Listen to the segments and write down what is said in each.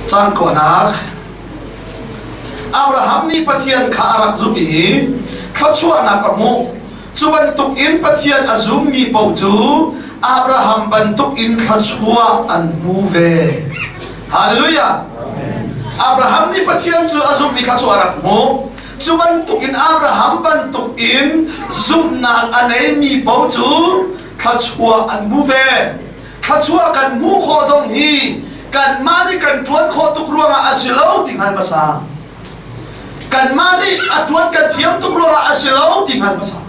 Cang kuanak. Abraham nih Pathian kha a rak zumh i thluachuahnak a hmuh. Cu bantuk in Pathian a zummi paoh cu Abraham bantuk in thluachuah an hmu ve. Hallelujah! Abraham nih Pathian cu a zumh i thluachuah a rak hmuh. Cu bantuk in Abraham bantuk in zumhnak a neimi paoh cu thluachuah an hmu ve. Thluachuah kan hmuh khawh zong hi kanmah nih kan ṭuan khawh tuk ruangah a si lo ti hngal hmasa. Kanmah nih a ṭuan kan thiam tuk ruangah a si lo ti hngal hmasa.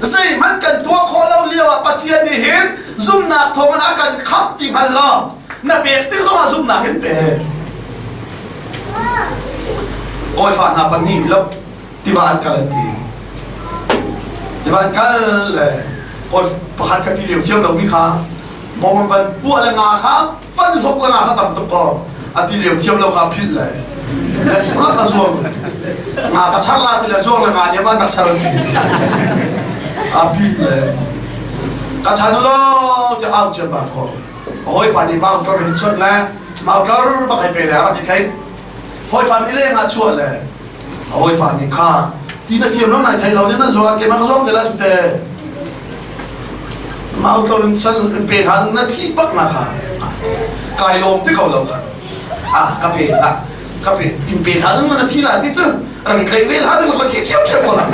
Zeihmanh kan tuah khawh lo lio ah Pathian nih hin zumhnak thawngin a kan khamh ti hngal law na pek tik zongah zumhnak in pe. Kawifa hna pahnih lo tiva an kal an ti. Tiva an kal le kawi pakhat ka ti lio thiam lomi kha mawm van puah le nga kha van hlok le nga kha tam tuk ko a ti lio thiam lo kha philh le la ka zuang nga ka char la ti le zuang le nga nih man rak char a philh le ka chan lo ti au chiam ba ko hoi pa nih mau tor hin chot le mau tor bak hai pe le rak i thlei hoi pa nih le nga chuah le hoi fa nih kha ti na thiam lo nai thei lo ne na zuang ke ma ka zuang te la te mau tor in sal in pe kha na thi bak na kha kai lom ti ko lo kha a ka pe la ka pe in pe tha na thi la ti cu rak i tlaih ve la ding ko thi chiam chiam ko la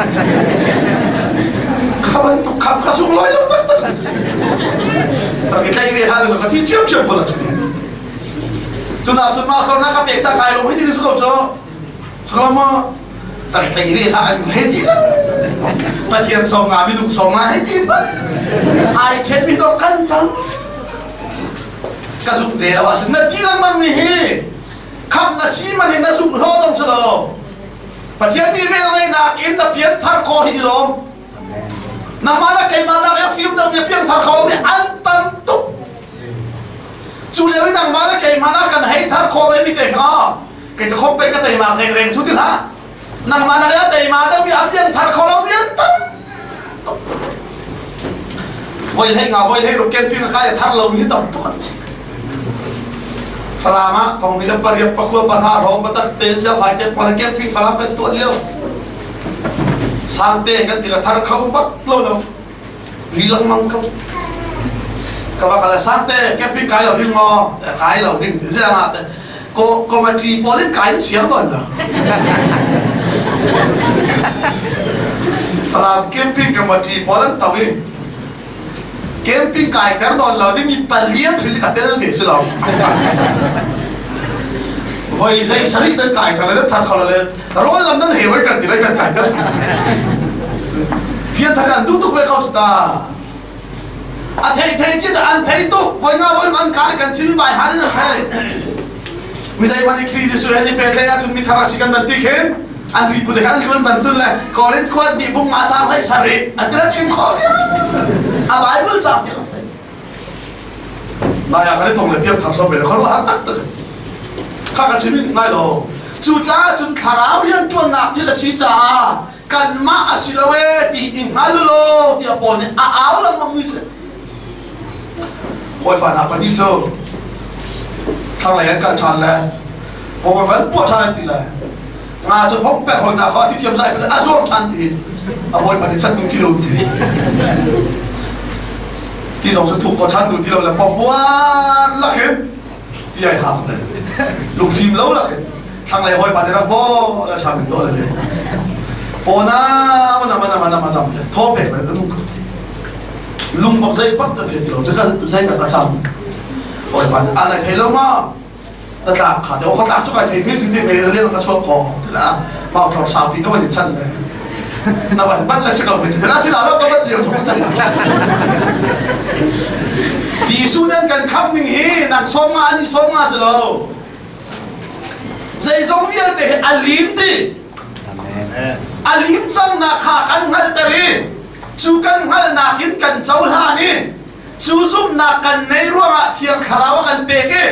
kha bantuk kham kha sung loi lo tak tak rak i tlaih ve la ding ko thi chiam chiam ko la cu na cun ma kho na ka pek sa kai lo hi ti su ko cho cho mo rak i tlaih ve la an he ti la Pathian song nga minung song nga hei ti ban ai ṭhen mi dawh kan tam ka zumh ve lo ahcun na ti lengmang mi hi khamh na si man in na zumh hlaw zong si lo Pathian nih velngeihnak in na pianthar khawh hi i lawm nangmah le keimah nak i fim deuh mi piangthar kho lo mi an tam tuk cu lio i nangmah le keimah nak kan hei thar khawh ve mi te kha kei cu khop pe ka teimak rengreng cu ti hlah nangmah nak i a teima deuh mi a piangthar kho lo mi an tam tuk voi hlei nga voi hlei ruk camping a kai a thar lo mi hi tam tuk an Falam ah thong ni le pariat pakua pahra hrawng batak te sia fai te pala camping Falam kan tuah lio sangte kan ti la thar kho bak lo lo ri lengmang ko ka va kala sangte camping kai lo ding maw kai lo ding ti zia nga te ko committee pawl in kai in siang don lo Falam camping committee pawl an to i camping kai ter don lo ding mi palian thil ka tel ve si lo voi hlei sarih nan kai sang le thar kho le rawl lam nan he kan ti le kan kai ter phian thar an duh tuk ve ko ta a thei thei ti an thei tuk voi nga voi man kai kan chim bai han an thei mi zei man i khri Jesu he ti pe thlei ahcun mi thar a si kan ban ti khin an ri bu te khan liun ban tun le Korinth khua ni bung ma chang hlei sari an ti chim kho a Bible chang ti an thei nai ah kan i tong le piang thar so me khor har tak tak kha ka chim ngai lo cu caah cun thlarau rian ṭuannak thil a si caah kanmah a si lo e ti i hngal law tiah Paul nih a au lengmang mi si hawifa hna pahnih cu thlanglei an kal ṭhan le Paul van puah ṭhan an ti le nga cu hong pek hoi hna kha ti thiam zai a zuang ṭhan ti a hawipa nih chan tu ti lo ti ti zong cu thuk ko chan tu ti lo le papuan lakin ti ai hak le lungfim lo lakin thlanglei hawipa nih rak baw le sang in lo le le pawna mana mana mana mana le thaw pek le nung ko ti lung bak zei pak ta the ti lo ka zei ta ka cham hawipa nih a lai thei lo ma ta tlak kha te o ka tlak chu kai thei mi chu te me le ka chuak kho ti la mau thor sau pi ka van chan le na van ban le si ko me ti la si la lo ka ban liu chu chan Jesuh nan kan kham ning hi nak som nga ani som nga si lo Zeizong vialte hi a lim dih. A lim cangnak kha kan hngalhter i cu kan hngalhnak in kan cohlan i cu zumhnak kan neih ruangah Thiang Thlarau a kan pek i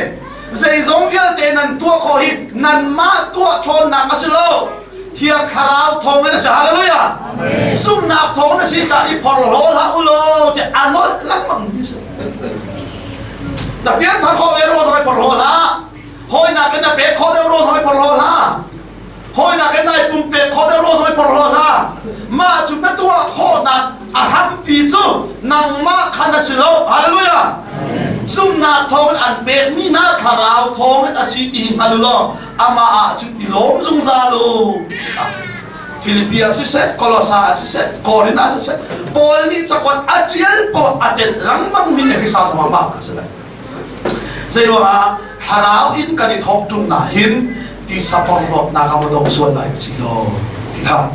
zeizong vialte nan tuah khawh hi nanmah tuah ṭhawnnak a si lo. Thiang Thlarau thawngin a si. Hallelujah! Zumhnak thawngin a si caah i phorhlaw hlah u law tiah a nolh lengmang mi a si. Na pianthar khawh ve ruang zong i phorhlaw hlah. Hawinak in na pek khawh deuh ruang zong i porhlaw hlah. Hawinak in nai pumpek khawh deuh ruang zong i porhlaw hlah. Mah cu na tuah khawhnak a hrampi cu nangmah kha na si lo. Hallelujah. Zumhnak thawngin an pekmi hna thlarau thawngin a si ti hi hngal u law amah ah cun i lawm zungzal u. Philippi ah siseh, Kolosa ah siseh, Korin ah siseh, Paul nih cakuat a ṭial paoh a telh lengmang mi Efesa zongah mah a si lai. Zeiruangah thlarau in kan i thawk ṭung na hin tisa porhlawtnak ah ma dong sual lai u ci law ti kha.